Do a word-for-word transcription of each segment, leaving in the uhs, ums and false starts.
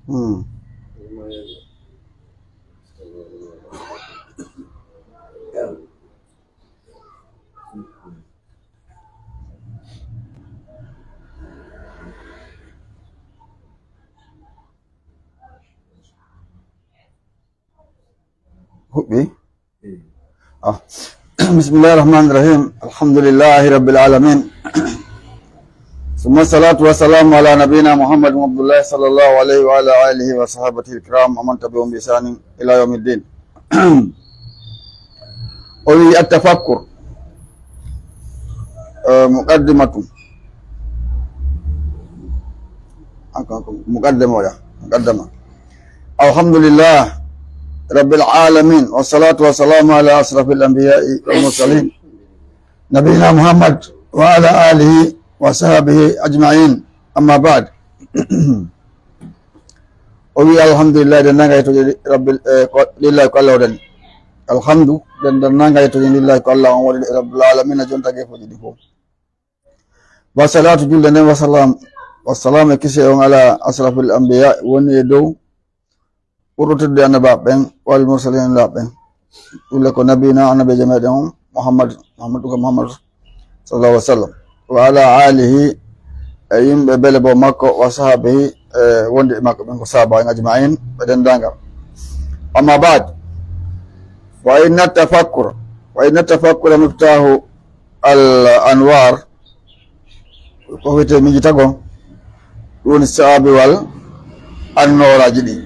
Hmm. Huɓɓi. Ah. بسم الله الرحمن الرحيم. الحمد لله رب العالمين. ثم الصلاة والسلام على نبينا محمد عبد الله صلى الله عليه وعلى آله وصحابته الكرام ومن تبعهم بإحسان إلى يوم الدين. O wi'i attafakkur, eh, muqaddimatun. Muqaddama oya, muqaddama. Alhamdulillah, rabbil alamin, wassalatu wassalamu ala asrafil anbiya'i wal mursalin, nabiyina Muhammad wa ala alihi wa sahbihi ajma'in. Amma ba'd. O wi'i, "Alhamdulillah, denndaangal yettoje rabbil, eh, ko, lillahi ko Allah o dani." Alhamdu, denndaangal yettoje lillahi ko Allah on woni rabbil alamin, jonta gefooji ɗi fof. Wa salatu, julde nden, wa salam, wa salam e kise on ala asrafil anbiya, woni e dow ɓurɗo teddude annabaaɓe ɓen, wal mursalin, laaɓe ɓen. Ɗum le ko nabiyina, annabiijo meɗen on, Muhammad, Muhammad, ɗum ko Muhammad sallallahu alaihi wa sallam. Wa ala alihi, e yimɓe bele bo makko, wa sahabihi, e wonde e makko ɓen ko sahaaba en ajma'in, ɓe denndaangal. Amma ba'd, fa inna tafakkur, fa inna tafakkura miftahu al anwar, ko wiyetee miijitagol, ɗum woni saabiwal annooraaji ɗin,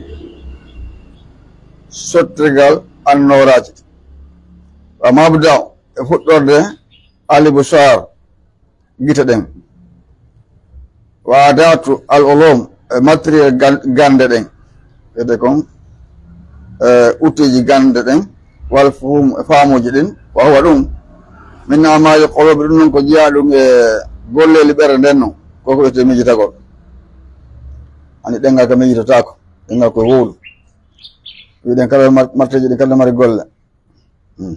sottirgal annooraaji ɗin. Wa mabda, e fuɗɗorde, al ibsar, gite ɗen. Wa adatu al ulum, e matériel gan-, gannde ɗen. Wiyetee kon, e, outilleji gannde ɗen, wal fuhum, e faamuuji ɗin, wa huwa ɗum, min amali qulubi, ɗum non ko jeyaa ɗum e golleeli ɓernde nden non, ko ko wiyetee miijitagol. Ani ɗemngal ka miijitotaako, ɗemngal ko wowlu. Wiɗen kala mar-, marteeji ɗin kala mari golle. Hmm.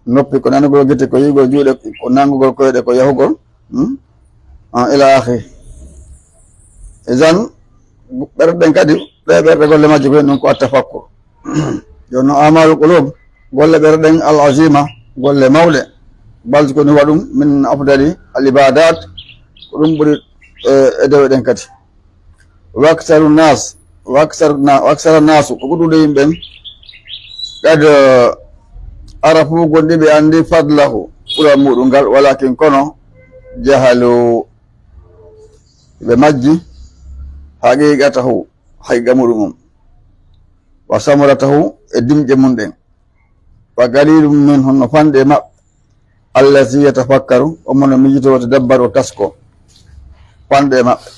Noppi ko nanugol, gite ko yi'ugol, juuɗe ko nanngugol, koyɗe ko yahugol. Hmm? Ah, ila akhiri. Izan, ɓerɗe ɗen kadi, ɗe ɓerɗe golle majje ko ɗum ko attafakkur. Jooni noon, amalul qulub, golle ɓerɗe ɗen al azima, golle mawɗe. Balti ko ni waɗum min afdali al ibadat, ko ɗum ɓuri, eh, e dewe ɗen kadi. Waksaru nas, waksar na-, waksara nasu, ko ɓurɗude yimɓe ɓen, kad, eh, arafu, gonɗi ɓe anndi, fadlahu, ɓural muɗum ngal, walakin kono, jahalu, ɓe majji, haqiqatahu, haqiqa muɗum on, wa samaratahu, e dimƴe mum ɗen, wa qalilum minhum, no fanɗi e maɓɓe, allazi yatafakkaru, omo no miijitoo, wa tadabbaru, o taskoo, fanɗi e maɓɓe.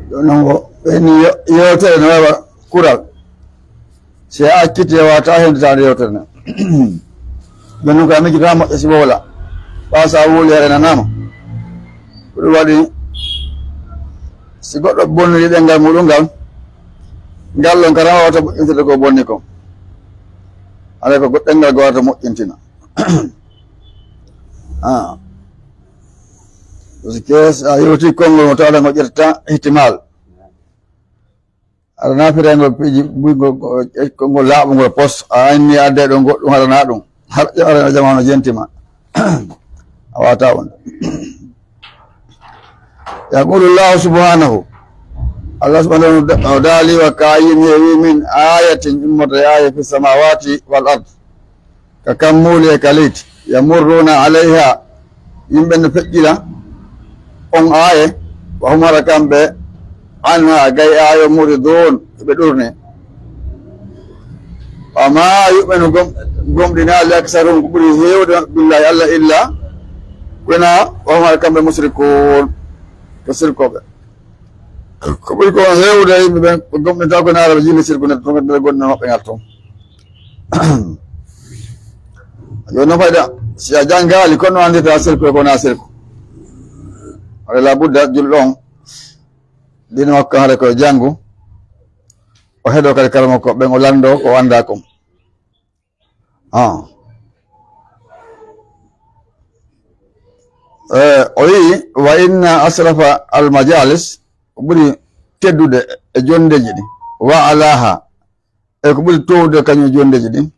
Ɗum noon ko ɓen yo-, yewtere no wawa kural. Si a acciti, a wata henditaa nde yewtere nde. Ɓen noon ko a miijitata moƴƴa si wowla. Ɓaa sa wowli, a renanaama. Ko ɗum waɗi, si goɗɗo bonniri ɗemngal muɗum ngal, ngal ɗon kadi wawata moƴƴintirde ko bonni kon. Alaa ko goɗɗo ɗemngal goo wawata moƴƴintina. Ah. Parce que si a yewti konngol mo tawata ngo ƴettata ihtimal. Aɗa naafira ngol piiji buy ngol, ko, ko ngol laaɓungol pos, a anni adde ɗon goɗɗum haɗana ɗum. Har ƴawrana jamaanu jentima. A wata won. Yaqulu Allahu subhanahu. Allah subhanahu wa ta'ala o daali, wa ka'ayyin, heewi min ayatin, immorde e aya, fi samawati wal ard. Ka kammuuli e ka leydi, yamurruna alayha, yimɓe no feƴƴira on aaye, wa hum, hara kamɓe, anha, gay aayo, muridun, ɓe ɗurne. Wa ma yu'minu, gom-, gomɗinaali, aksaruhum, ko ɓuri heewde maɓɓe, billahi, Allah, illa, wona, wa hum, hara kamɓe, mushrikun, ko sirkooɓe. Ko ɓuri ko heewde e yimɓe ɓen, ɓe gomɗinta ko naara ɓe jilli sirku nder, nder gonɗinal maɓɓe ngal toon. Yo no fayda, si a janngaali, kono anndita sirku e ko wonaa sirku. Haɗa la budda julɗo on, diina makko haɗa ko janngu, o heɗo kadi kala makko ɓen, o lanndo ko o anndaa kon. Ah. Eh, o wi'i, Wa inna asrafa al majalis, ko ɓuri teddude e jondeeji ɗi, wa alaha, e ko ɓuri towde kañum e jondeeji ɗi,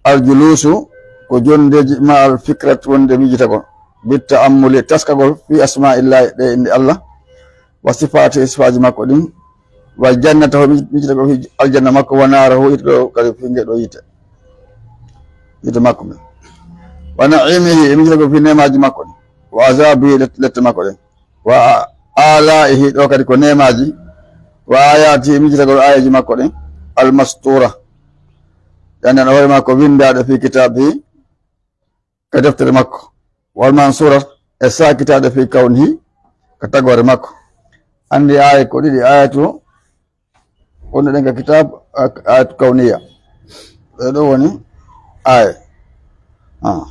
al julusu, ko jondeeji ma al fikrat wonde miijitagol, bi ta'ammuli, taskagol, fi asma'illahi, ɗe innde Allah, wa sifati, sifaaji makko ɗin, wa jannatahu, miijitagol fi aljanna makko, wa naarahu, yiite ɗo kadi fi nge ɗo yiite, yiite makko nge, wa na'imihi, e miijitagol fi neemaaji makko ɗin, wa azabihi, let-, lette makko ɗen, wa alaihi, ɗo kadi ko neemaaji, wa ayatihi, miijitagol aayeeji makko ɗen, al mastura, ɗen ɗen hoore makko winndaaɗe fi kitaabihi, ka deftere makko, wal mansurat, e saakitaaɗe fi kawnihi, ka tagoore makko. Anndi aaye ko ɗiɗi, ayatu wonde ɗen ka kitab, ak-, ayatu kawniya. Ɗe ɗo woni aaye. Ah.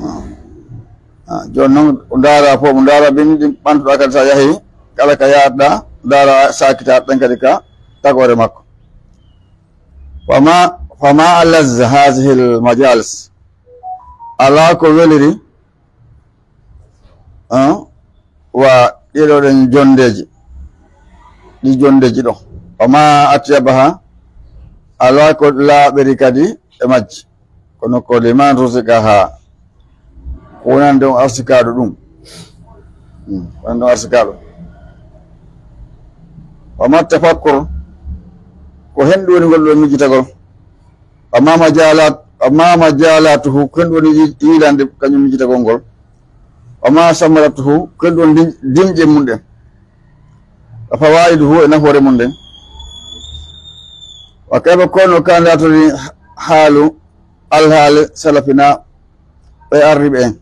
Ah. Ah. Jooni noon, ndaara fof, mo ndaara bindi ɗin ɓantuɗa kadi sa yahi, kala ka yaatɗa, ndaara saakitaaɗe ɗen kadi ka tagoore makko. Fama, fama alazza hazihi al majalis. Alaa ko weliri, ah, wa ɗiɗo ɗen jondeeji, ɗi jondeeji ɗo. Fama atyabaha, alaa ko laaɓiri kadi e majji. Kono ko liman ruziqaha, ko wonande on arsikaaɗo ɗum. Hmm, wonande on arsikaaɗo. Wa ma tafakkur, ko hen ɗum woni ngol ɗo miijitagol. Wa ma majalat, wa ma majalatuhu, ko hen ɗum woni yi-, yiilande kañum miijitagol ngol. Wa ma samaratuhu, ko hen ɗum woni dim-, dimƴe mum ɗen. Wa fawaiduhu, e nafoore mum ɗen. Wa kayfa kono ka ndatori haalu alhaali salafina ɓe arriɓe en.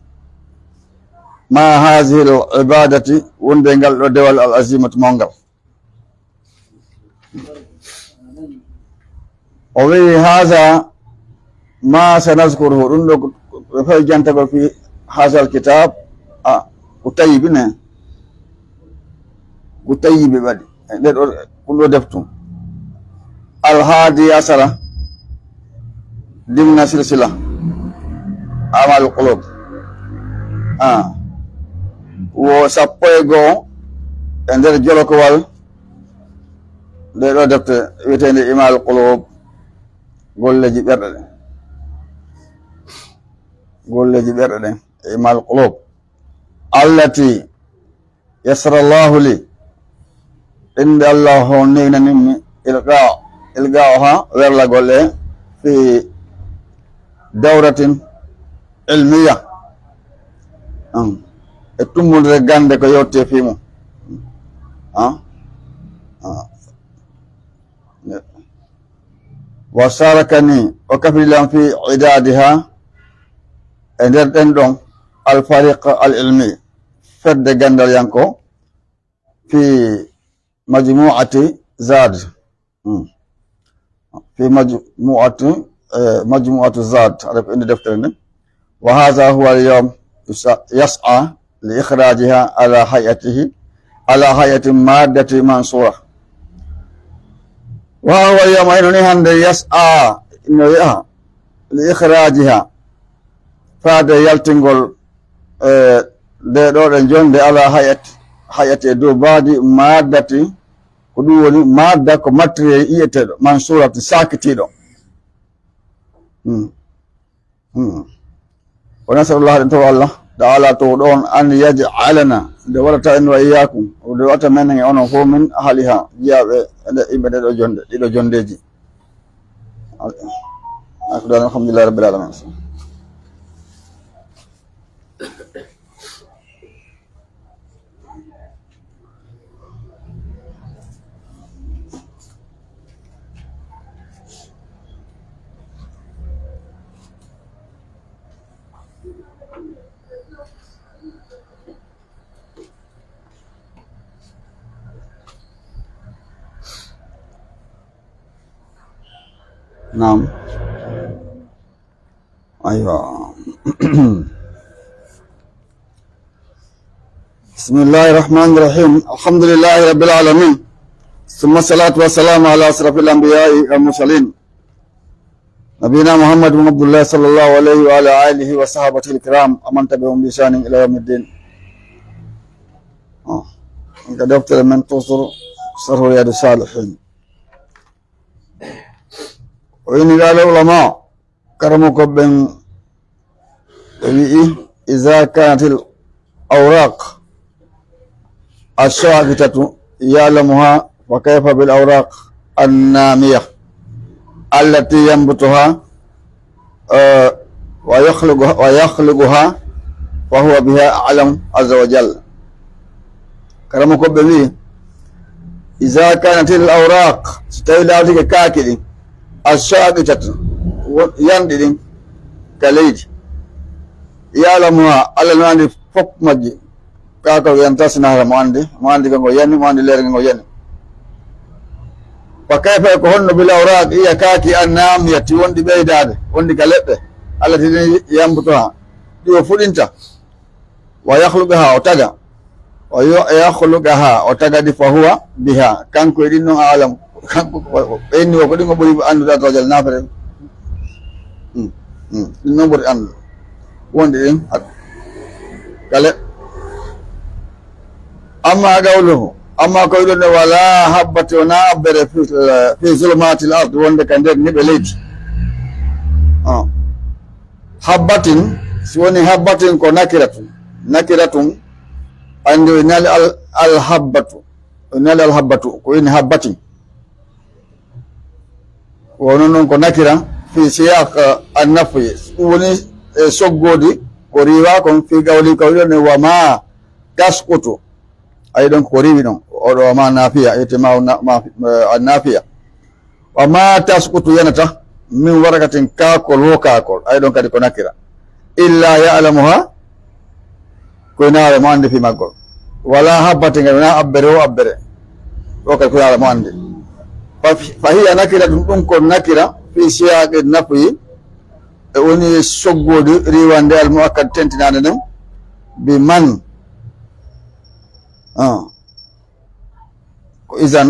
Ma hazihi al ibadati, wonde ngal ɗo dewal al azimatu mawngal. O wi'i, haza ma sanazkuruhu, ɗum ɗo ko, ko fawi jantagol fi haza al kitab, a, ko tayibi ne, ko tayibi waɗi. E nde ɗo, ɗum ɗo deftu. Al hadi asara, dimna silsila, amal qulub. Ah. Wo sappo e go'o e nder jolokowal nde ɗo defte wiyeteende Imal Qulub, golleeji ɓerɗe ɗen. Golleeji ɓerɗe ɗen, Imal Qulub. Allati yassara Allahu li, innde Allah on newnanimmi ilqa, ilqa'uha, werlagol e fi dawratin ilmiya. Hmm. E tummundire gannde ko yewte fii mum. Ah? Ah. Wa sharakani, o kafili lan fi idadiha, e nder ɗen ɗon al fariq al ilmi, fedde ganndalyanko, fi majmu'ati Zad. Hmm. Fi majmu'ati, eh, majmu'atu Zad, aɗa ko inde deftere nden. Wa hadha huwa al-yawm yusa-, yas'a li ikhrajiha ala hay'atihi, ala hay'ati maddati mansura. Wa huwa al-yawm, ino ni hannde, yas'a, ino yaha, li ikhrajiha, faade yaltingol, eh, nde ɗo ɗe jonde ala hay'ati, hay'ati e dow baadi maddati, ko ɗum woni madda ko matériel yi'eteeɗo, mansurati sakitiiɗo. Hmm. Hmm. Wa nas'alullah, ɗen taw Allah, ta'ala to ɗon an yaj'alana, nde waɗata en wa iyyakum, nde waɗata men e onon fof min ahliha, jiyaaɓe e nde yimɓe ɗe ɗo jonde, ɗiɗo jondeeji. Alhamdulillahi rabbil alamin. Naam. Aywa. Bismillahi rahmani rahim. Alhamdulillahi rabbil alamin. Summa salatu wa salamu ala asrafil anbiya'i wal mursalin. نبينا محمد بن عبد الله صلى الله عليه وعلى آله وصحبه الكرام ومن تبعهم بإحسان إلى يوم الدين. Ah, nga deftere men toujours, Sharhu Riyadu Salihin. O inni, قال العلماء, karamoko ɓen ɓe wi'i, إذا كانت الأوراق الساقطة يعلمها، فكيف بالأوراق النامية التي ينبتها، آه، ويخلقها، ويخلقها، فهو بها أعلم عز وجل. Karamoko ɓe wi'i, إذا كانت الأوراق, so tawi laawtike kaaki ɗin, الساقطة, wo-, yanɗi ɗin ka leydi, يعلمها, Allah no anndi fof majji, kaakol yanta sina hara mo anndi, mo anndi ko ngo yani, mo anndi leere ngo yani. فكيف, ko honno, بالأوراق, iya kaaki, النامية, wonɗi ɓeydaade, wonɗi ka leɗɗe, التي ɗin ينبتها, ɗi o fuɗinta. ويخلقها, o taga. ويخلقها, o taga ɗi, فهو بها, kanko e ɗin non أعلم, kanko ko, ko, ɓe inni o ko ɗin o ɓuri anndude, عز وجل, naafere. Mm, mm, ɗin non ɓuri anndude. Wonɗi ɗin, ak-, kale. أما قوله, amma ko wi'uɗon ne, ولا حبة, wonaa abbere, في، في ظلمات الأرض, wonde ka nder niɓe leydi. Ah. حبة, si woni حبة ko نكرة. نكرة, anndi o innaali al-, الحبة. O innaali الحبة, ko inni حبة. Ko non non ko نكرة في سياق النفي. Ɗum woni e soggoodi ko riiwa kon في قوله, ko wi'uɗon ne, وما تسقط. Ayi ɗon ko riiwi ɗon. Oɗo وما نافية, ete ma, na-, ma, eh, نافية. وما تسقط, yanata, من ورقة, kaakol wo kaakol. Ayi ɗon kadi ko نكرة. إلا يعلمها, ko ina Alla mo anndi fii maggol. ولا حبة, ngal wonaa abbere wo abbere. O kadi ko ina Alla mo anndi. ف-، فهي نكرة, ɗum ko نكرة, في سياق النفي, e woni soggoodi riiwande المؤكد, tentinaande nden, بمن. Ah. Ko إذا.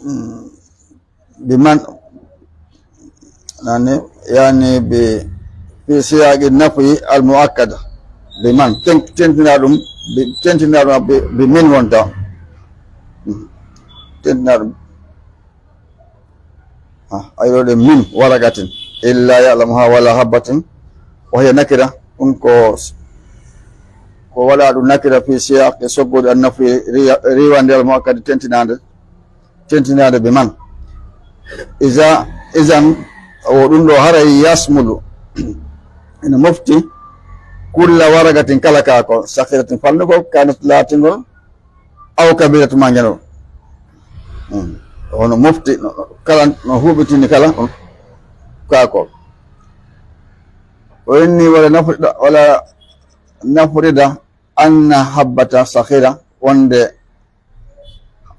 Mm. بمن, nani, يعني ب-، في سياق النفي المؤكد. بمن, ten-, tentinaa ɗum, bi-, tentinaa ɗum bi-, بمن wonta. Mm. Tentinaa ɗum. Ah, ayi ɗo ɗen من ورقة. إلا يعلمها ولا حبة. وهي نكرة. Ɗum ko, ko waɗaa ɗum نكرة في سياق soggoodi النفي, riya-, riiwande المؤكد, tentinaande. Tentinaande بمن. إذا، إذا, o ɗum ɗo haray يشمل, ene mofti, كل ورقة, kala kaakol, صغيرة, fanɗungol, كانت, laatingol, أو كبيرة, maa njanol. Hmm. Hono mofti, no, no, kala, no huɓitini kala, on, kaakol. O inni, ولا نفرض، ولا نفرض أن حبة صغيرة, wonde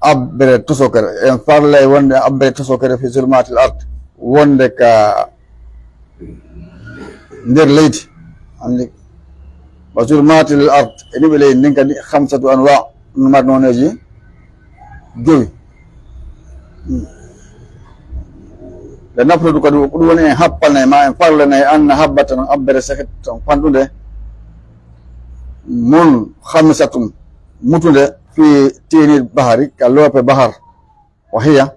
abbere tosokere, en farlay wonde abbere tosokere في ظلمات الأرض, wonde ka nder leydi. Anndi, وظلمات الأرض, e niɓe leydi ndin kadi, خمسة أنواع, ɗum mari nooneeji jowi. Hmm. لا نفرض, kadi ko ɗum woni en happanay ma en farlanay, أن حبة, abbere صغيرة, fanɗunde, منخمسة, mutunde, في طين البحر, ka loope bahar, وهي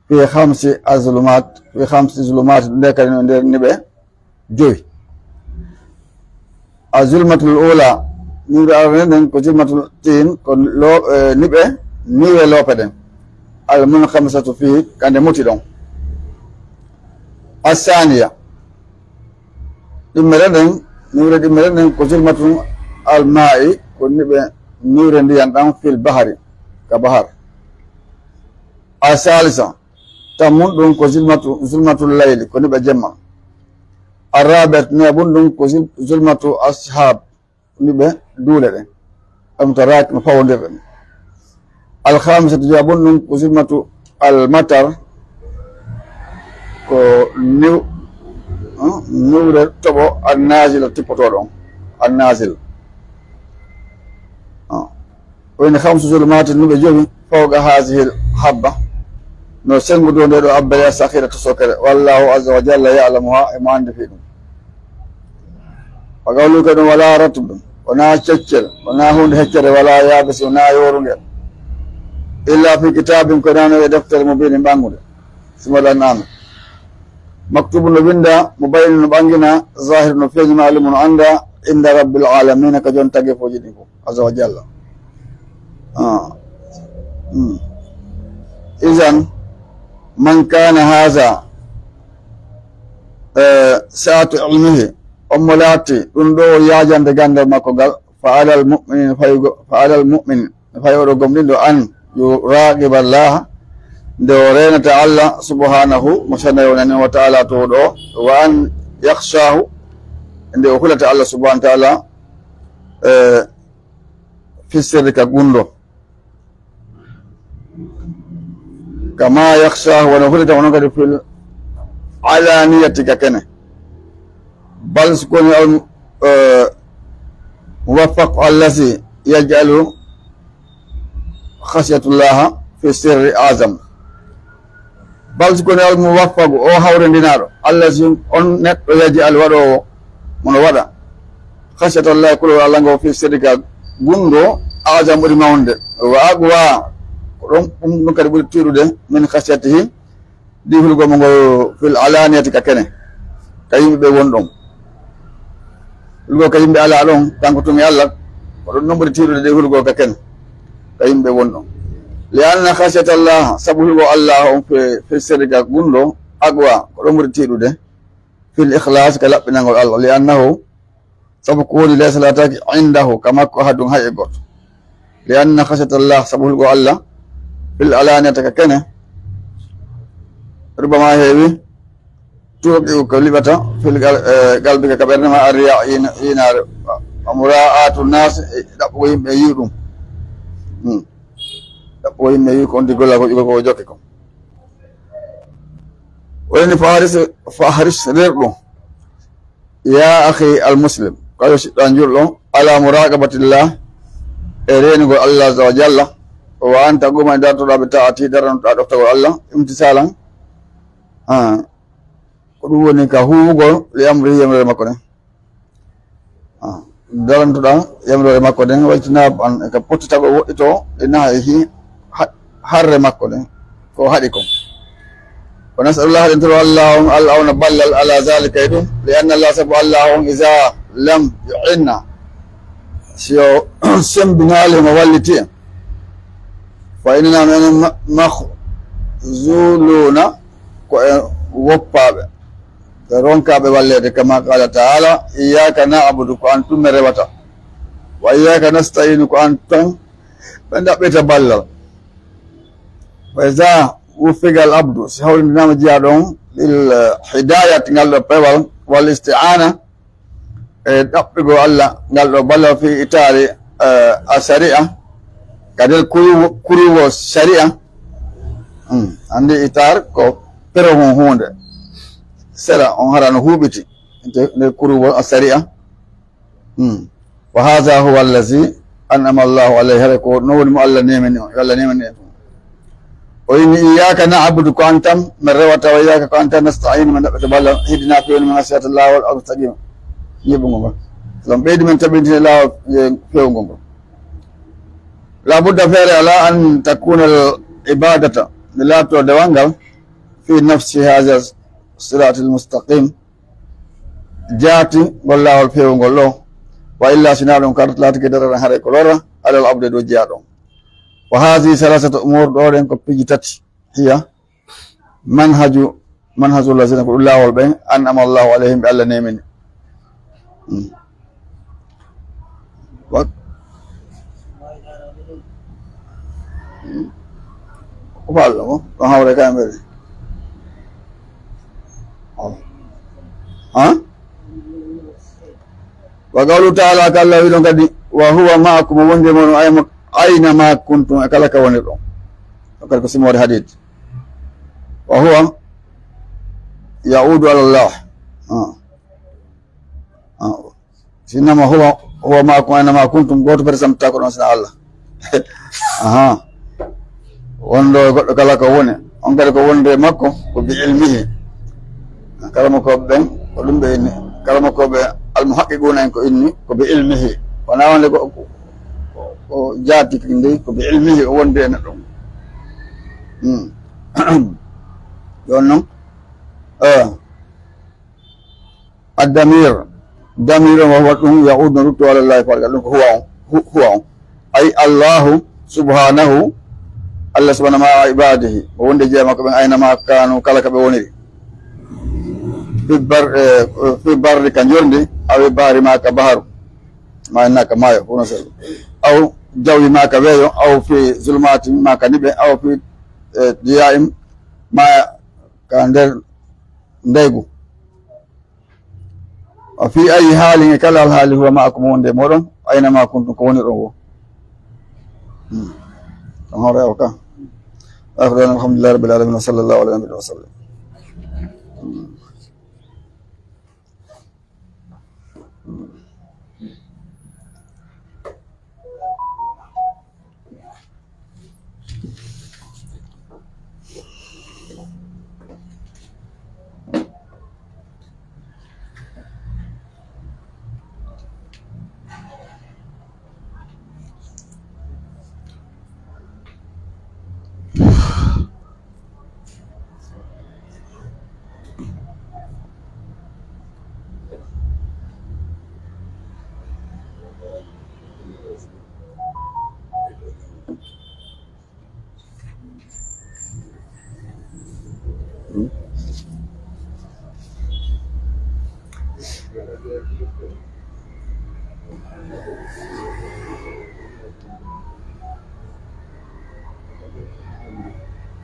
في خمس ظلمات، في خمس ظلمات, nde kadi no nder niɓe jowi. الظلمة الأولى, niɓre arane nden ko ظلمة الطين, ko lo-, eh, niɓe, niɓe loope ɗen. المنخمسة فيه, kande muti ɗon. الثانية, ɗimmere nden, niɓre ɗimmere nden ko ظلمة الماء, ko niɓe, niɓre ndiyan ɗan في البحر, ka bahar. الثالثة, tammun ɗum ko ظلمة، ظلمة الليل, ko niɓe jemma. الرابعة, nayaɓun ɗum ko zul-، ظلمة السحاب, niɓe duule ɗen. المتراكمة, fawondirɗe ɗen. الخامسة, joyaɓun ɗum ko ظلمة المطر, ko niw-، hmm, niwre toɓo, النازل, tippotooɗo on. النازل. Ah. O inni خمس ظلمات, niɓe jowi, فوق هذه الحبة, No senngude nde ɗo abbere sakhira to sokere. Wallahu azza wa jalla ya'lamuha, emo anndi fii ɗum. Wa qawluhu kadi, wala ratbin, wonaa ceccere, wonaa huunde heccere, wala yabis, wonaa yoorungel. Illa fi kitabin, ko nano e deftere mubinin ɓanngude. Simoɗan an. Maktubun no winnda, mubayyinun no ɓanngina, zahirun no feeñi, ma'lumun no annda, inda rabbil alamina, ka jon tagefuuji ɗin fof, azza wa jalla. Ah. Hmm. Izan, man kana haza, eh, sa'atu ilmihi, on mo laati ɗum ɗo yaajande ganndal makko ngal, fa alal mu'minin, fa yugo-, fa alal mu'min, fay oɗo gomɗinɗo an yuraqiba Allah, nde o reenata Allah subhanahu, mo sanayo nani wa ta'ala to ɗo, wa an yakhshahu, nde o hulata Allah subhanahu wa ta'ala, eh, fi sirri ka gunndo. Kama yakhshahu, wano hulata onon kadi fil alaniyati ka kene. Bal sukuni al, eh, muwaffaq allazi yaj'alu khashyatullaha fi sirri azam. Bal sukuni al muwaffaqu, o hawrindinaaɗo, allazi, on neɗɗo, yaj'alu waɗoowo, mono waɗa, khashyatallahi, kulol Allah ngo, fi sirri ka gunndo, azam ɓuri mawnude, wa aqwa, ko ɗon ɗum, ɗum kadi ɓuri tiiɗude, min khashyatihi, ɗi hulgol mo ngol fil alaniyati ka kene, ka yimɓe ɓe won ɗon. Hulgol ka yimɓe alaa ɗon, kanko tumi Allah, ko ɗon ɗon ɓuri tiiɗude ɗi hulgol ka kene, ka yimɓe ɓe won ɗon. Li anna khashyata Allah, sabu hulgol Allah on fe, fe sirri ka gunndo, aqwa, ko ɗon ɓuri tiiɗude, fil ikhlas, ka laɓɓinangol Allah. Li annahu, sabu ko woni, laysa laataaki indahu, ka makko, ahadun, hay e gooto. Li anna khashyata Allah, sabu hulgol Allah, fil alaniyati ka kene, rubama heewi, tuuqi ko liɓata, fil gal-, eh, galbi ka ɓernde ma, arriya, ina-, inaare, wa mura'atu nas, e ɗaɓɓugo yimɓe yi ɗum. Hmm. Ɗaɓɓugo yimɓe yi ko on di golla ko ƴugo ko jokke ko. Woni fahris, fahris rerɗum. Ya akhi al muslim, kayo siɗɗo an julɗo, ala muraqabatillah, e reenugol Allah azza wa jalla, wa anta guma e dartoɗa bi ta'ati, daranoɗa ɗoftagol Allah, imtisalan. Ah, ko ɗum woni ka huwugol li amri, yamre makko nden. Ah, darantoɗa yamre makko nden, wajtinab an, e ka pottitagol woɗɗito, e nahayihi, ha-, harre makko nden, ko haɗi kon. Wa nas'alullah, haɗen toro Allah on, al awna ballal ala zalika e ɗum, li anna Allah, sabu Allah on, iza lam yu'inna, si o sembinaali mo walliti en, fa innana menen ma-, makhzuluna, ko en woppaaɓe, ɓe ronkaaɓe walleede, kama qala ta'ala, iyyaka na'budu, ko an tun men rewata, wa iyyaka nasta'inu, ko an tan ɓe ɗaɓɓita ballal. Fa iza wuffiqa al abdu, si hawrindinaama jiyaaɗo on, lil hidayat, ngal ɗo pewal, wal isti'ana, e ɗaɓɓugo Allah, ngal ɗo ballal fi itaari, eh, a shari'a, ka nder kuruwo-, kuruwo shari'a. Hmm, anndi itaar ko pero mum huunde. Sera on hara no huuɓiti nder kuruwo a shari'a. Hmm. Wa hadha huwa allazi an'ama Allahu alayhi, hara ko no woni mo Allah nemini on, yo Allah nemini en. O inni, iyyaka na'budu, ko an tan men rewata, wa iyyaka, ko an tan nasta'inu, men ɗaɓɓata ballal, ihdina, fewnu men, as-sirata, laawol, al-mustaqima, ñiɓungo ngol. Salam ɓeydi men tabintini laawol, e, fewngol ngol. La budda, feere alaa, an takuna al ibadata, nde laatoto dewal ngal, fi nafsi hadha siratil mustaqim, jaati ngol laawol fewngol ɗo, wa illa, sinaa ɗum, kanat, laatike, dararan, haray ko lorra, alal abdi, dow jiyaaɗo on. Wa hadhihi thalathatu umur, ɗo ɗen ko piiji tati, hiya manhaju, manhajul lazina, ko ɗum laawol ɓen, an'ama Allahu alayhim, ɓe Allah nemini. Hmm. Wa-, hmm. Ko Allah mo, ɗon hawre kamɓe. Ha? Wa qawlu ta'ala, ka Allah wiɗon kadi, wa huwa ma'akum, o wondi e mon, ay-, ayna ma kuntum, e kala ka wonirɗon. O kadi ko simoore hadid. Wa huwa ya'udu ala Allah. Ah. Ah. Sinnama huwa, huwa ma'akum ayna ma kuntum, gooto fere samtata ko ɗon sina Allah. Aha. Wondo e goɗɗo kala ko woni. On kadi ko wonde e makko ko bi ilmihi. Karamakooɓe ɓen, ko ɗum ɓe inni. Karamakooɓe almuhaqqiquuna en ko inni ko bi ilmihi. Wonaa wonde ko, ko, ko jaati ki ndey, ko bi ilmihi o wonde e neɗɗo. Hmm. Ɗon non, eh, addamir, damir on wawa ɗum yahudu no rutto ala Allahi, ko ɗum ko huwa on, hu-, huwa on. Ay Allahu subhanahu, Allah subhanahu ma ibadihi, mo wonde jeema ko ɓen aynama kanu kala ka ɓe woniri. Fi bar-, eh, fi barri ka njordi, aw e bahri ma ka baharu, ma inna ka maayo, kono sel. Aw jawi ma ka weeyo, aw fi zulmati ma ka niɓe, aw fi, eh, diyaim ma ka nder ndaygu. Wa fi ayi haalin e kala alhaali huwa ma'akum wonde e mooɗon, aynama kuntum ko woniɗon wo. Hmm. Ɗon hoore o ka. Akhiru da'wana alhamdulillahi rabbil alamin wa sallallahu ala nabiyina wa sallam. Hmm.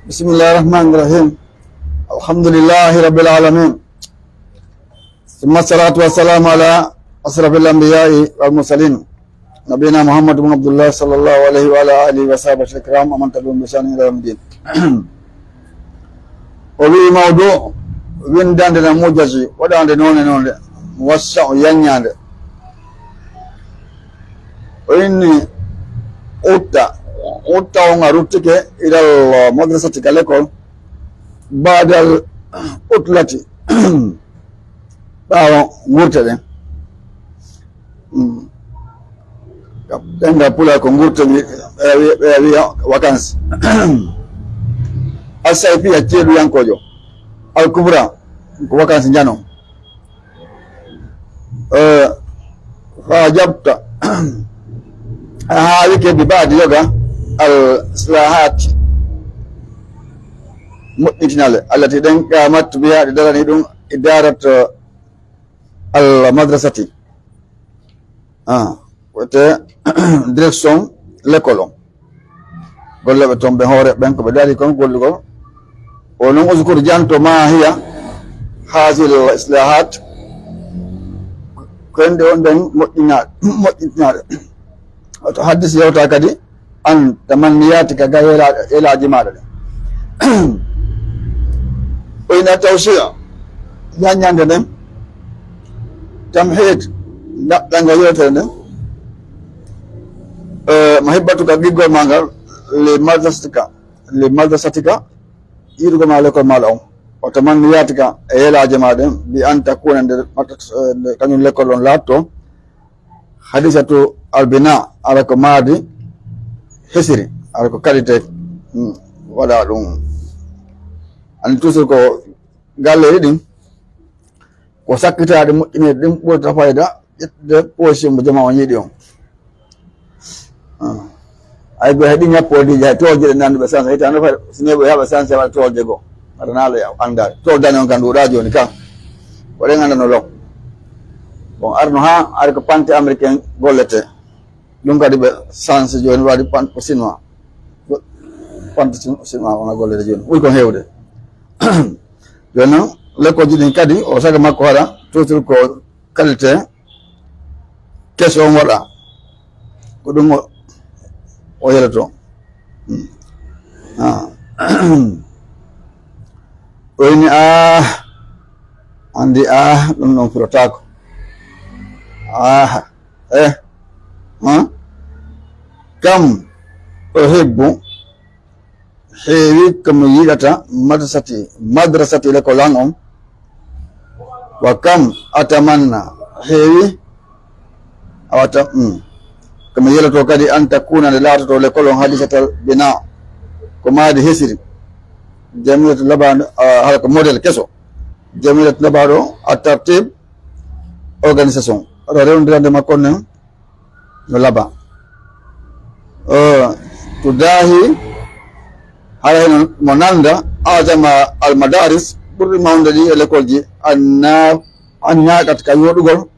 بسم الله الرحمن الرحيم. الحمد لله رب العالمين. ثم الصلاة والسلام على أشرف الأنبياء والمرسلين، نبينا محمد بن عبد الله صلى الله عليه وعلى آله وصحبه الكرام ومن تبعهم بإحسان إلى يوم الدين. O wi'i mawdu winndande na mujaji waɗande noone noone, muwassa'u yanñande. O inni utta, utta on a ruttike ilal madrasati ka lekol, baadal utlati, ɓaawo ngurte ɗen. Mm. Ɗemngal Pulaar ko ngurte, ɓe wiya, ɓe wiya vacances. Al-sayfiya, ceeɗuyankoojo. Al-kubra, ko vacances njano. Eh, fa ajabta, a haawike bi baadi yoga al-islahat, moƴƴintinale, allati ɗen qamat biha, ɗi darani ɗum, idarat al madrasati. Ah, wiyete direction l'école on. Gollooɓe toon ɓe hoore ɓen ko ɓe daari kon gollugol. O non, uzkur, janto, ma hiya hazil islahat, ko en ɗe on ɗen moƴƴina-, moƴƴintinaaɗe. Wato haddis yewta kadi an tamanniyatika ga yela-, yelaaji maaɗa ɗen. O ina tawsiya, ñaññande nden, tamhid, daɗɗango yewtere nden. Eh, mahibbatuka, giggol ma ngal, li madrasatika, li madrasatika, yiɗugol ma lekkol maaɗa on. O tamanniyatika, e yelaaje ma ɗen, bi an takuna, nder madrasa, eh, nde kañum lekkol on laatto, hadisatu albina, ara ko maadi hesiri, ara ko qualité, mm, waɗa ɗum. Ani toujours ko galleeji ɗin, ko sakkitaaɗe moƴƴineeɗe ɗin ɓurata fayda, ƴettude position mo jama on yiɗi on. Ah. Ay, go heɗi ñappoodiiji, hay toolje ɗe nannduɓe sanse, hitaande fay, si neeɓo heɓa sanse waɗa toolje goo. Aɗa naala ya anndaade. Tool dane on kan ɗuuɗaa jooni kan. Ko ɗen anndanoo law. Bon, arno haa ari ko pante américain gollete. Ɗum kadi ɓe sanse jooni waɗi pan-, ko chinois. Pante chin-, chinois on a gollete jooni. Ɓuri kon heewde. Jooni noon, lekkolji ɗin kadi, o saga makko hara, toujours ko qualité keso on waɗa. Ko ɗum o, o yeloto. Hmm. Ah. O inni, ah, anndi, ah, ɗum ɗon firotaako. Ah, eh, ah. Kam o hebbu Heewi ko mi yiɗata madrasati, madrasati lekol an on. Wa kam atamanna, heewi a wata, mm. Ko mi yeloto kadi an takuna nde laatoto lekol on hadisatal bina, ko maadi hesiri. Jamilatu labaɗo, ah, hala ko model keso. Jamilatu labaɗo a tartib organisation. Aɗa rewndirande makko nen no laba. Eh, to daahi hara heno mo nanda ajama al madaris ɓurɗi mawde ɗi e lekolji anna, annakat ka yoɗugol,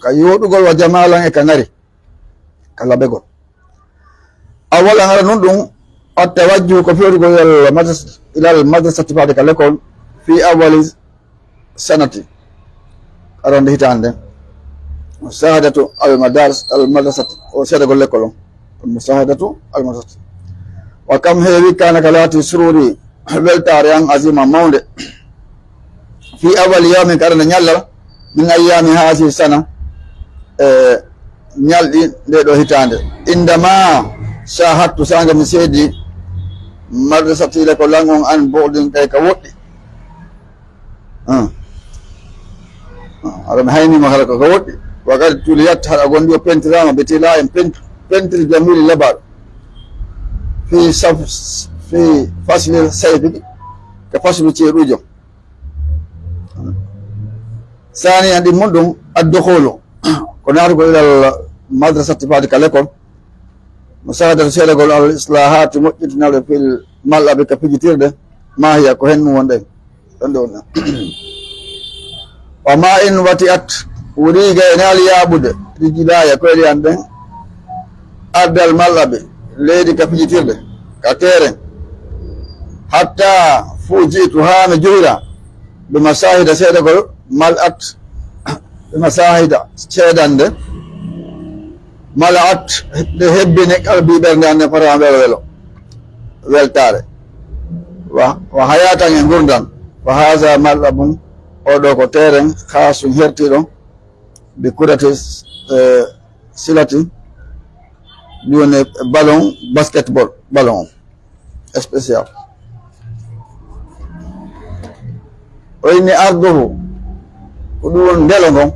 ka yoɗugol wa jamalan e ka ngari, ka labegol. Awalan hara nun ɗum, at tawajjuhu ko fewtugol ilal madras-, ilal madrasati faade ka lekol, fi awali sanati, arande hitaande nden. Musahadatu al madaris, al madrasati, o seedagol lekkol on. Musahadatu al madrasati. Wa kam heewi kana ka laati sururi, weltaare an azima mawnde. Fi awali yawmin, ka arande ñallal, min ayyami haasi sana, e ñalɗi nde ɗo hitaande. Indama shahadtu, sanga mi seedi, madrasati lekkol an on an bu'din kay ka woɗɗi. Ah. Ah, aɗa mi haynima kala ko, ko woɗɗi. Wa qad tuliyat, haɗa gonɗi o pentirama, be tila en pent-, pentir jamili labaɗo. Fi saf-, fi fasli sayfi, ka faslu ceeɗujo. Sani an ɗin mun ɗum, addukhulu, ko naatugol ilal madrasati faade ka lekol. Musahadatu seedagol al islahati moƴƴintinal fil mal'abi ka fijitirde. Ma hiya, ko hen ɗum wonɗen. Ɗon ɗo wonɗen. Wa ma in wati'at, wuriga e naali yaaɓude, rijilaya, koyɗe an ɗen, ardal mal'abi, leydi ka fijitirde, ka terrain. Hatta fujitu, haa mi juhira, bi masahida, seedagol, mal'at, bi masahida, ceedande, mal'at, nde hebbini qalbi, ɓernde an nden fota welo welo, weltaare. Wa, wa hayatan e ngurndan. Fa haza mal'abun, o ɗo ko terrain, khasun hertiɗo, bi kurati, eh, silati, ɗum woni ballon, basketball, ballon on, spécial. O inni arduhu, ko ɗum woni ndelo ngon,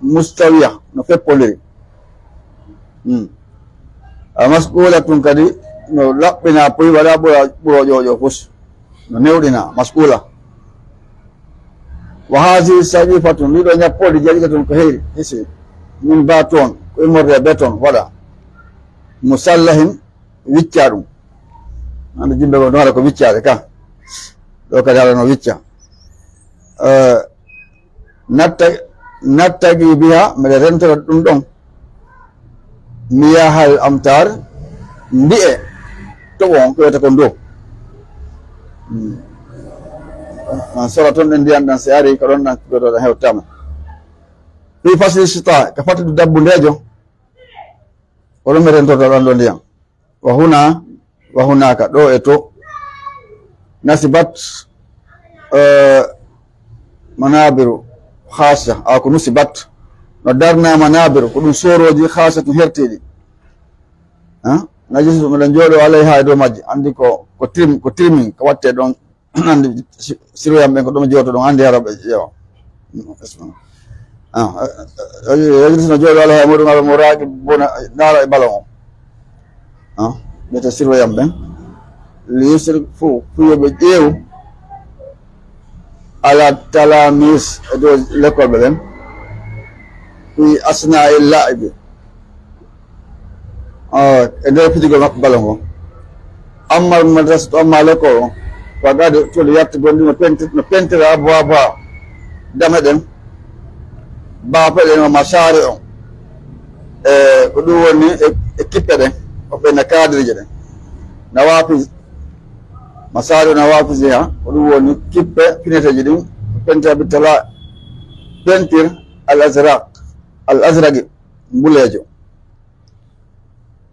mustawiya, no feppondiri. Hmm. A masqula tun kadi, no laɓɓina poyi, waɗa ɓura, ɓuro ƴoƴo fus. No newɗina, masqula. Wa hazihi saqifatun, ɗiɗo ñappooɗi jadidatun ko heyri, hisi. Min baton, ko immorde e beton, waɗa. Musallahin, wicca ɗum. Ande jimɓe goo no haala ko wiccaade ka. Ɗo kadi haala no wicca. Eh, natta-, nattagi biha, mbeɗa rentora ɗum ɗon. Miyahal amtar, ndiye toɓo on, ko wiyata ko ndo. Hmm. An sora toon ɗen ndiyan ɗan, si ari ko ɗon ɗan, ko ɗon ɗan hewtama. Fi fasli shita, ka fattude dabbundeejo, ko ɗon mi rentorta ɗan ɗo ndiyan. Wa huna, wa hunaka, ɗo e to. Nasibat, eh, manabiru khasa, a ko nusibat. No darna manabiru, ko ɗum soroji khasa tun hertiɗi. Ha? Najlisu, miɗen jooɗo alayha e dow majji. Andi ko, ko trim-, ko trimming, ko watte ɗon. Andi si-, siroyan ɓen ko ɗum jooto ɗon, andi hara ɓe ƴeewa. Ah, eh, eh, yajlisu no jooɗo alayha e muɗum, al muraqibuna, ndaara e ballon on. Ah, ɓe to siroyan ɓen. Li yusrifu, fu yo ɓe ƴeewu. Ala talamis, e dow lekkolɓe ɓen. Fi asna'i la'ibi. Ah, e nder fijugol makko ballon on. Amma madrasatu, amma lekkol on, faqad tuliyat, gonɗi no penti-, no pentira abwaabuha, dame ɗen, baafe ɗen, wa mashari on, e ko ɗum woni e, e kippe ɗen, o ɓenna kadirije ɗen. Nawafiz, mashari nawafiziha, ko ɗum woni kippe fineteeji ɗin, pentira bi tala, pentir al azraq, al azraqi, mbuleejo.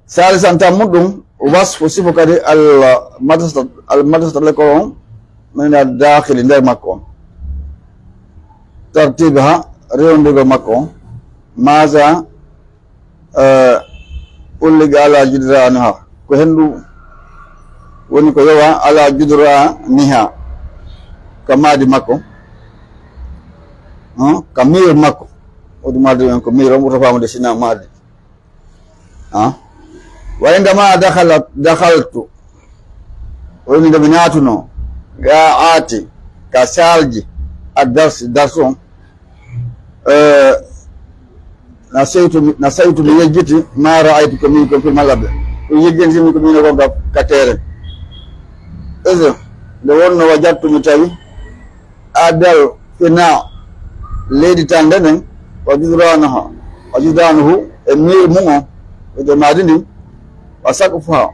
Salisan, tammuɗum, wasfu, sifu kadi al madrasa, al madrasa lekkol on, min al dakhili, nder makko on. Tartibiha, rewndigol makko on. Maza, eh, ulliga ala jidraniha, ko hendu, Woni ko yowa ala judraniha, ka maadi makko, hmm, ka miir makko. Wodi maadi en ko miir, on ɓurta faamude sina maadi. Ah. Wa indama dakhalat, dakhaltu, woni nde mi naatuno, ga aati, ka saalji, ad darsi, darsu on, eh, na seytu mi, na saytu mi yejjiti, ma ra'aytu ko min ko fi malabe. Ko yejjenti mi ko min ko ka, ka teere. Ese, nde wonno wajattu mi tawi, adal fina leydi tande nden, wa judranaha, wa judranahu e miir mum on, e maadi ndin, wa saqfaha,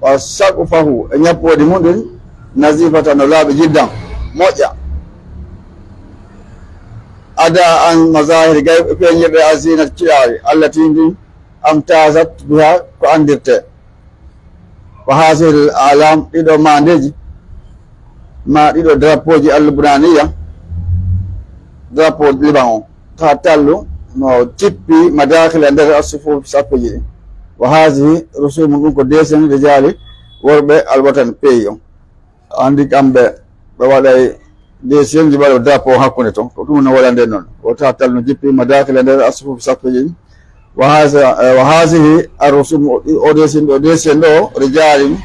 wa saqfahu e ñappoodi mum ɗin, nazifatan no laaɓi jiddan, moƴƴa. Ada an mazahiri gay e feeñirɗe azinat ciɗaari, allati ndin amtazat biha ko anndirte. Wa hazihi al alam, ɗiɗo maandeeji, ma ɗiɗo drapeau ji al-Lubnaniya, drapeau Liban on, ta tallu no jippi madakhila nder as-sufuf sappo ji ɗin. Wa hazihi rusumu, ɗum ko desen rijaali worɓe al-watan pays on. Andi kamɓe ɓe waɗay deuxième ji ɓaɗo drapeau hakkunde ton. Ko ɗum no waɗande noon. Wota tal no jippi madakhila nder as-sufuf sappo ji. Wa haza, eh, wa hazihi ar-rusum, o, o deuxième, o deuxième ɗo, rijalin.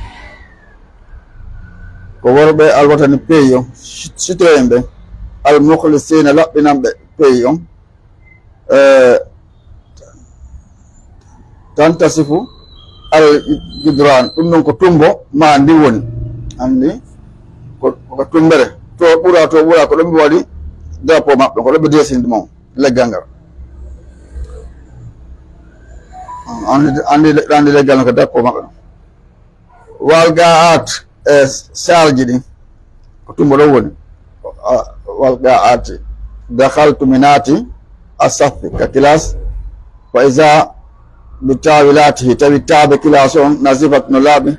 Ko worɓe al-watani pays on, citoyen ɓe, al-mukhlisina laɓɓinanɓe pays on. Eh, tantasifu al judran, ɗum ɗon ko tumbo ma ndi woni. Anndi ko, ko tumbere. To ɓura, to ɓura, ko ɗon ɓe waɗi drapeau maɓɓe, ko ɗon ɓe desindi mo leggal ngal. Anndi, anndi, anndi leggal ngal ko drapeau maɓɓe. Wal ga'at, e saalji ɗin, ko tumbo ɗon woni. Wal ga'at, dakhaltu mi naati, asaffi, ka classe, fa iza bi tawilatihi, tawi taabe classe on, nazifat no laaɓi,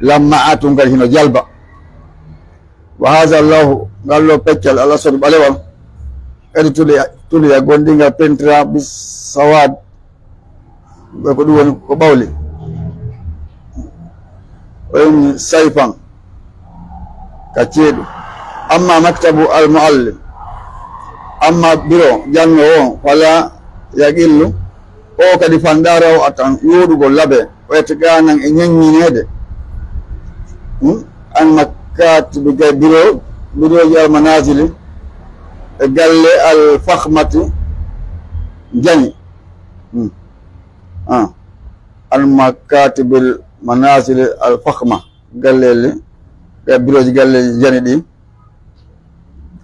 lamma'atun kadi hino jalba. Wa haza lawhu, ngal ɗo peccal, al aswad ɓalewal, kadi tuli, tuli a gonɗingal pentira bi sawad, ɓe ko ɗum woni ko ɓawli. O inni sayfan ka ceeɗu. Amma maktabu al muallim, amma biro janno o, fala yaqillu, o kadi fanɗa raw atan, yooɗugol labe, o ete ganan e ñaññineede. Hmm? An makkatibi gay biro, biroji al manazili, e galle al fakhmati, jani. Hmm. Ah. Al makatibil manazil al fakhma. Galleeli, e biroji galleeli jani ɗi,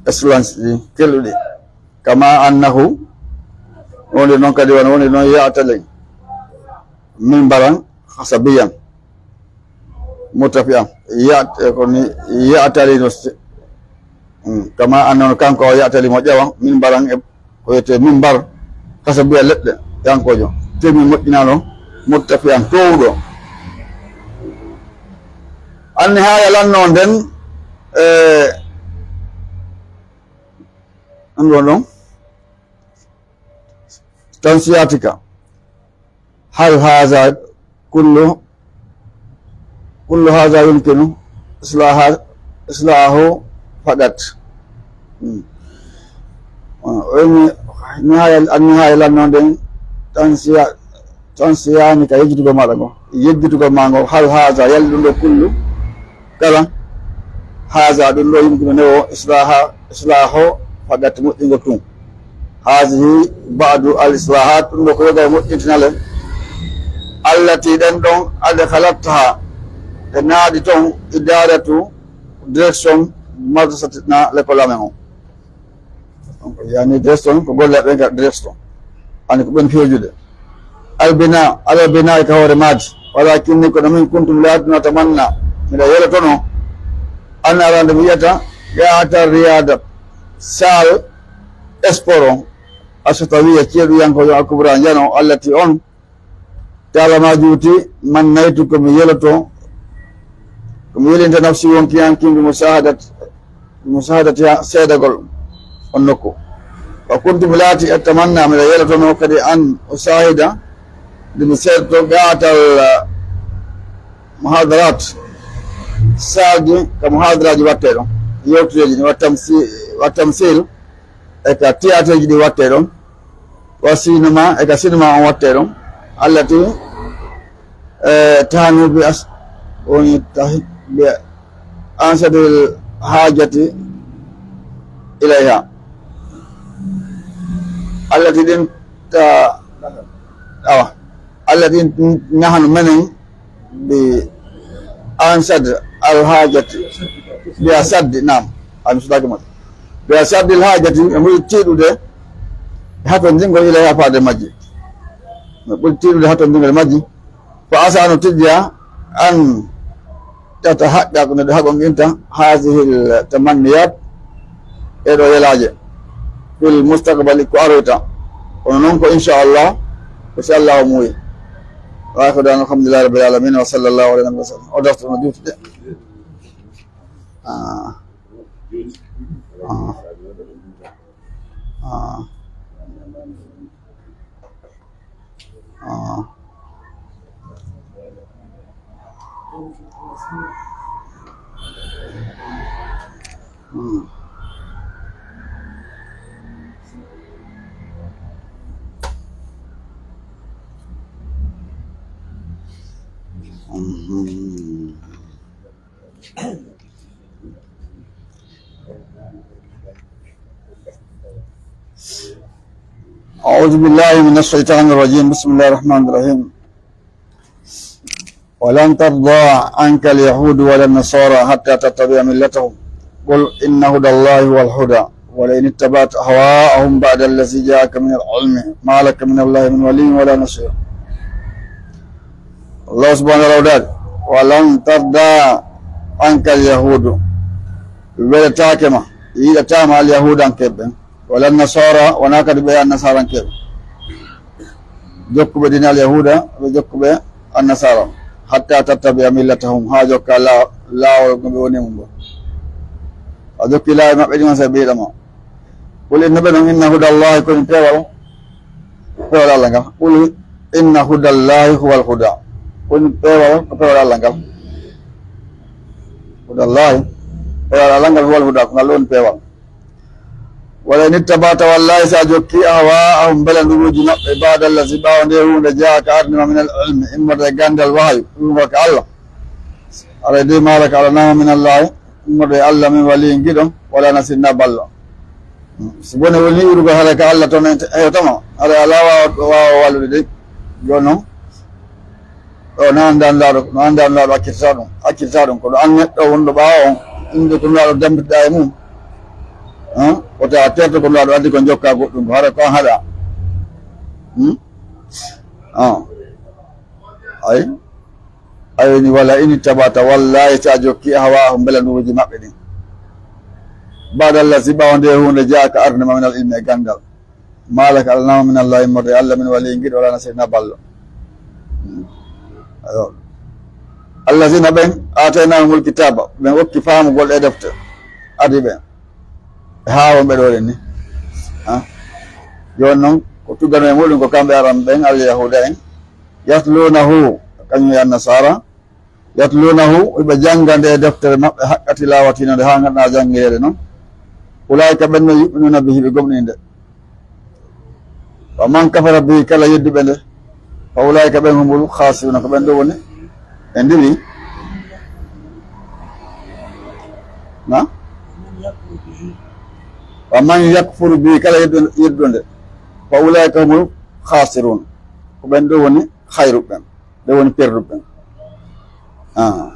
excellence ɗi, kelɗuɗi. Kama annahu, wonde noon kadi wano wonde noon ya'tali mimbaran hasabiyan murtafi'an. Ya, ko ni ya'tali no se-, mm, kama annahu kanko o ya'tali mo ƴawan mimbaran e ko wiyetee mimbar, kasa mbiya leɗɗe, yankoojo, temi moƴƴinaano, murtafi'an, toowuɗo. Anni haa yalanno nden, e, ɗum ɗon ɗon, tansiyatika. Hal haza kullu, kullu haza yumkinu islaha, islahu faqat. Hmm. Ah, o inni, nihaya, an nihaya lanno nden, tansiya, tansiyani ka yejjitugol maɗa ngo, yejjitugol ma ngo, hal haza, yalli ɗum ɗo kullu, kala, haza, ɗum ɗo yumkinu newo, islaha, islaho, faqat moƴƴingol tun. Hazihi ba'du al islahat, ɗum ɗo ko yoga e moƴƴintinale. Allati ɗen ɗon, adkhalatha, ɗe naadi ton, idaratu, direction, madrasati na l'école amen on. Donc, yani direction, ko golle ɓen ka direction. Ani ko ɓen fewjude. Albina, ala bina ka hoore maadi. Walakinni kono min kuntum laatino tamanna. Miɗa yelotono. An arande mi yiyata. Yaata riyada. Sal. Esporo. Asatawiya ceeɗuyanko yo akubra njano. Allati on. Talama juuti. Man naytu ko mi yeloto. Ko mi yelinta nafsi wonki an kimbi musahadat. Musahadat ya seedagol. On nokku. Wa kuntu mi laati attamanna miɗa yelotono kadi an usahida. Nde mi seedoto gaatal, eh, muhadarat, Saalji ka muhaadaraaji waɗtee ɗon, yewtereeji ɗin, wa tamsi-, wa tamsil, e ka tiyaateeji ɗi waɗtee ɗon, wa sinema, e ka sinema on waɗtee ɗon, allati, eh, tahanu bi as-, woni tahi-, bi ansadil haajati ilayha. Allati ɗin ta-, awa, allati ɗin nahanu menen bi ansad al haajati, bi asaddi, naam, a mi sudaki mo. Bi asaddi al haajati, e ɓuri tiiɗude e hatonjingol ilayha faade majji. E ɓuri tiiɗude e hatonjingol e majji. Fa asa no tijja an tatahaqqaq, no ɗe haqqonqinta haadihi l tamanniyat, e ɗo yelaaje, fil mustaqbali, ko aroyta. Kono noon ko inchallah, ko si Allah o muuyi. Wa akhiru da'wana alhamdulillahi rabbil alamin, wa sallallahu ala nabiyina wa sallam. O darto no juutude. Ah. Ah. Ah. Ah. Hmm. Mhm. أعوذ بالله من الشيطان الرجيم. بسم الله الرحمن الرحيم. ولن ترضى عنك اليهود ولا النصارى حتى تتبع ملتهم. قل إن هدى الله هو الهدى ولئن اتبعت أهواءهم بعد الذي جاءك من العلم ما لك من الله من ولي ولا نصير. Allah subhanahu wa ta'ala daali, "Wa lan tarda anka al-yahudu." Welataake ma, yiɗataa ma al-yahudankeeɓe ɓen. Wa lan nasara, wonaa kadi ɓe annasarankeeɓe. Jokkuɓe diina al-yahuda, ɓe jokkuɓe annasara. Hatta tattabi'a millatahum, haa jokka laa-, laawol ngo ɓe woni e mum ngo. A jokki laawol maɓɓe ɗin on, sey ɓe yiɗa ma. Qul inna ɓe non, inna hudallahi ko woni peewal, peewal Allah ngal. Qul inna hudallahi huwal huda. Ko woni peewal, ko peewal Allah ngal. Hudallahi, peewal Allah ngal, huwal huda, ko ngal woni peewal. Wala in ittaba'ta, wallahi, si a jokki, ahwa'ahum, mbelanduruuji maɓɓe, ba'da allazi, ɓaawo nde huunde, ja'aka, ardi ma, min al ilmi, immorde e ganndal wahayu, ɗum ko ka Allah. Aray de, ma laka, alanaa ma, min Allahi, immorde e Allah, min waliyin giɗo, wala nasir, na ballo. Si bone woni yi'ude ko hara ka Allah toon en hewtama, hara alaa waawa, waawa wallude de. Jooni noon, ɗo na anndan laaɗo, no anndan laaɗo accirta ɗum, accirta ɗum. Ko ɗo an neɗɗo wonɗo ɓaawo on, innde ko laaɗo dambitoɗaa e mum. Han? Wota a terto ko laaɗo addi ko jokka goɗɗum, ko hara ko an haɗa. Hmm? Ah. Ay. Ay ni wala in ittaba'ta, wallahi, si a jokki, ahwa'ahum, mbelanduruuji maɓɓe ɗin. Ba'da allazi, ɓaawo nde huunde, ja'aka, ardi ma, min al ilmi, e ganndal. Ma laka, alanaa ma, min Allahi, immorde e Allah, min waliyin giɗo, wala nasir, na ballo. Hmm. Ayo. Allazina ɓen, ataynahumul kitaba, ɓen okki faamugol e defte. Adi ɓen. E haa wonɓe ɗo ɗen ni. Ha? Jooni noon, ko tuggano e muɗum ko kamɓe aran ɓen, al yahuda en. Yatlunahu, kañum e annasara. Yatlunahu, ɓe jannga nde deftere maɓɓe, haqqa tilawati, no nde haa ngaɗa janngeede noon. Ulaa'ika ɓen no yu'minuna bihi, ɓe gomɗini nde. Wa man kafara bihi, kala yedduɓe nde, fa ulaa'ika ɓen humul khasiruna, ko ɓen ɗo woni e ndiwi. Na? Wa man yakfur bihi, kala yeddu-, yedduɗo nde, fa ulaa'ika humul khasirun, ko ɓen ɗo woni khayruɓe ɓen. Ɓe woni perduɓe ɓen. Ah.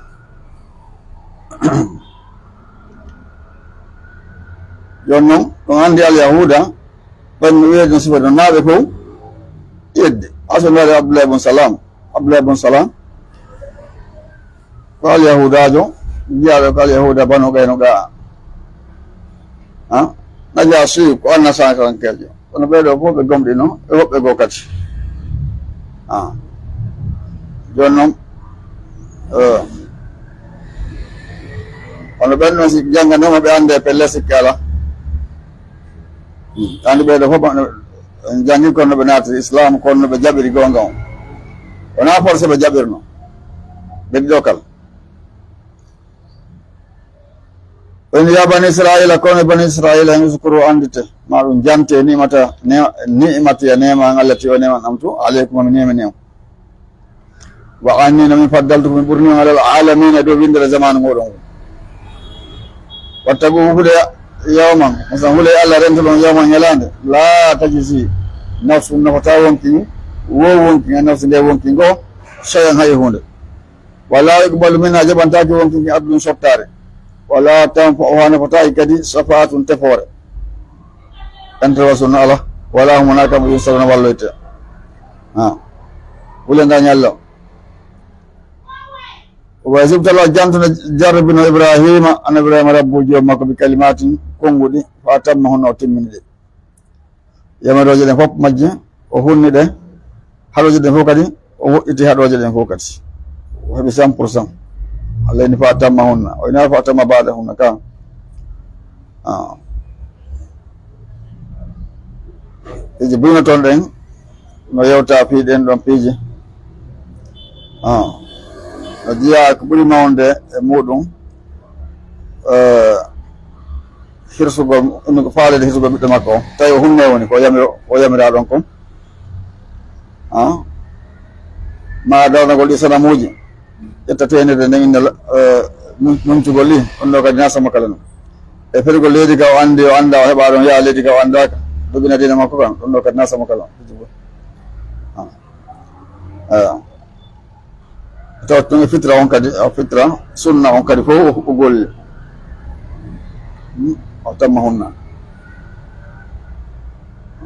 Jooni noon, ɗum anndi al yahuda, ɓen no wiyeede no sifori noon, naa ɓe fof yedde. Aso ndaari Abdullah ibn Salam. Abdullah ibn Salam, ko al yahudaajo, jiyaaɗo ko al yahuda Banu Qaynuqa. Ah? Najaasi ko annasarankeejo. Kono ɓee ɗoo fof ɓe gomɗino e woɓɓe goo kadi. Ah. Jooni noon, eh, kono ɓen noon, si jannganooma ɓe annde pelle, sikke alaa. Hmm. Anndi ɓee ɗoo fof, ɓe janngi kono no ɓe naati Islam, kono no ɓe jaɓiri goonga on. Wonaa forcé ɓe jaɓirno. Ɓe ɗiɗo kala. O inni, "Ya bani Israila, kono bani Israila, en uskuru, anndite, ma ɗum jante, ni'mata, ne-, ni'mati ya neema an allati o neema am tu, aleykum, mi neema neema. Wa anni, no mi faddaltukum, mi ɓurni on alal alamina, e dow winndere zamanu ngoɗon ngu. Wattagu, huɗe yawman, musan hule Allah rento ɗon yawman ñalaande, la tajisi nafsun nafata wonki, wo wonki, an nafsi nde wonki ngo, shay'an hay huunde. Wala yuqbalu minha, jaɓantaake wonki ki adlun sottaare. Wala tanfa'uha, nafataake kadi shafa'atun tefoore. Intervention no ala, wala hum wona kamɓe yunsaruna walloyte. Ha. Wule nda ñallo. Wa iz ibtala, jantuno jarribino Ibrahima, an Ibrahima rabbu joom makko bi kalimatin, konnguɗi, fa atammahunna o timmini ɗe. Yamirooje ɗen fof majje, o hunni ɗe. Haɗooje ɗen fof kadi, o woɗɗiti haɗooje ɗen fof kadi. O heɓi cent pour cent. Allah inni fa atamma hunna. O ina fa atamma baada hunna ka. Ah. Piiji buyno toon ɗen, no yewta fii ɗen ɗon piiji. Ah. No jeyaa ko ɓuri mawnude e muɗum, eh, hirsugol, ɗum ko faaleede hirsugol ɓiɗɗo makko o. Tawi o hunne woni ko yamiro-, o yamira ɗon kon. Ah. Ma darnagol ɗi sanamuuji. Ƴetta teynirde nden innde la-, eh, nun-, nuncugol ɗi, ɗum ɗo kadi na sama kala non. E ferugol leydi ka o anndi, o annda, o heɓa ɗon, yaha leydi ka o anndaaka. Dogina diina makko kan, ɗum ɗo kadi na sama kala non. Ah. Eh. Tawa tun e fitra on kadi, o fitra, sunna on kadi fof o, o golli. Hmm? O tamma hunna.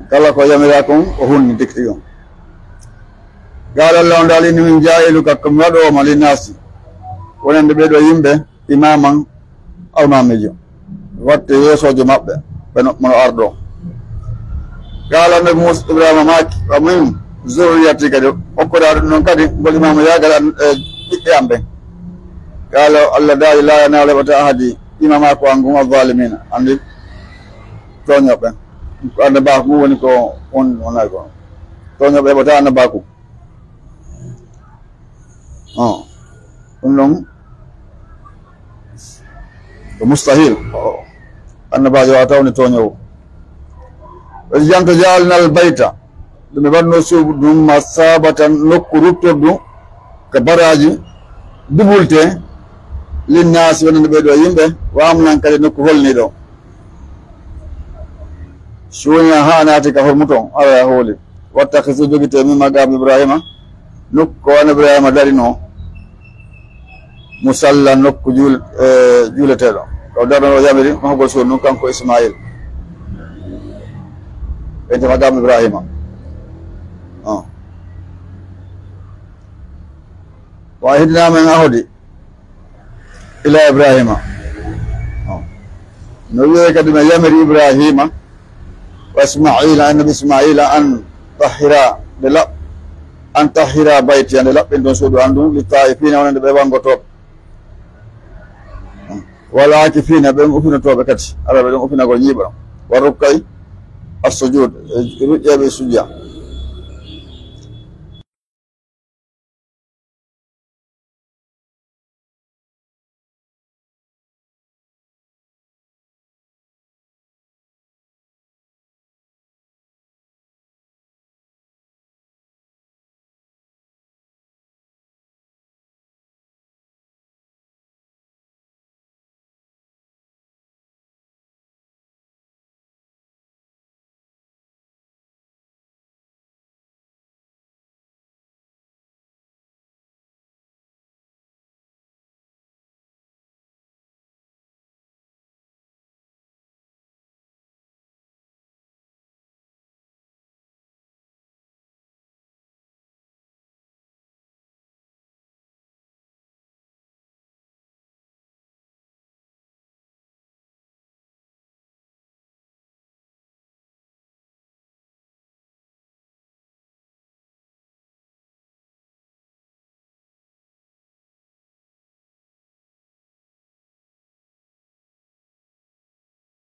Kala ko yamira kon, o hunni dikti on. Qaala Allahu taala, inni min jaa'iluka, ko mi waɗoowo ma linnaasi, wonande ɓee ɗoo yimɓe, imaman, almaamiijo, watte yeesoojo maɓɓe, ɓe no, mono arɗo. Qaala annabi Muusa, Ibrahima maaki, wa min zurriyati, kadi okkoɗaa ɗum ɗon kadi, ngol imaamu yaagal an, e ɓiɓɓe am ɓen. Qaala, Allah daali, laa yanaala heɓata ahadi, imaamaaku an ngun, azzalimina, anndi tooñooɓe. Ko annabaaku ngun woni ko on, wonay ko. Tooñooɓe heɓata annabaaku. Oh. Ɗum ɗon ko mustahil. Oh. Annabaajo waawata woni tooñoowo. Ɓe janto jaalnal bayta, ɗum ɓe waɗno suudu ndun masabatan, nokku ruttordu, ka baraaji dubulte, linnaasi, wonande ɓee ɗoo yimɓe, wa amnan, kadi nokku holniiɗo. Si woni haa naati ka hormu ton, Alla hooli. Wattakhidhu, jogitee, min maqaami Ibraahiima, nokku ko an Ibraahiima darinoo, musalla, nokku juul-, eh, juuleteeɗo. Ko darnoo o yamiri mahugol suudu ndun kanko Ismaayil. Ɓe wi'ata maqaami Ibraahiima. Oh. Wa ahidnaa, min ahdi ila Ibraahiima. No wi'ee kadi, mi yamiri Ibraahiima, wa Ismaa'iila, annabi Ismaa'iila, an tahhira, nde laɓ-, an tahhira baytiya, nde laɓɓinton suudu an ndun, li taa'ifiina, wonande ɓe wangotooɓe. Wal aakifiina, ɓen ufinotooɓe kadi, Alla ɓe ɗon ufinagol ñiiɓa. Wa rukka'i as-sujuud, e ruƴƴeeɓe sujja.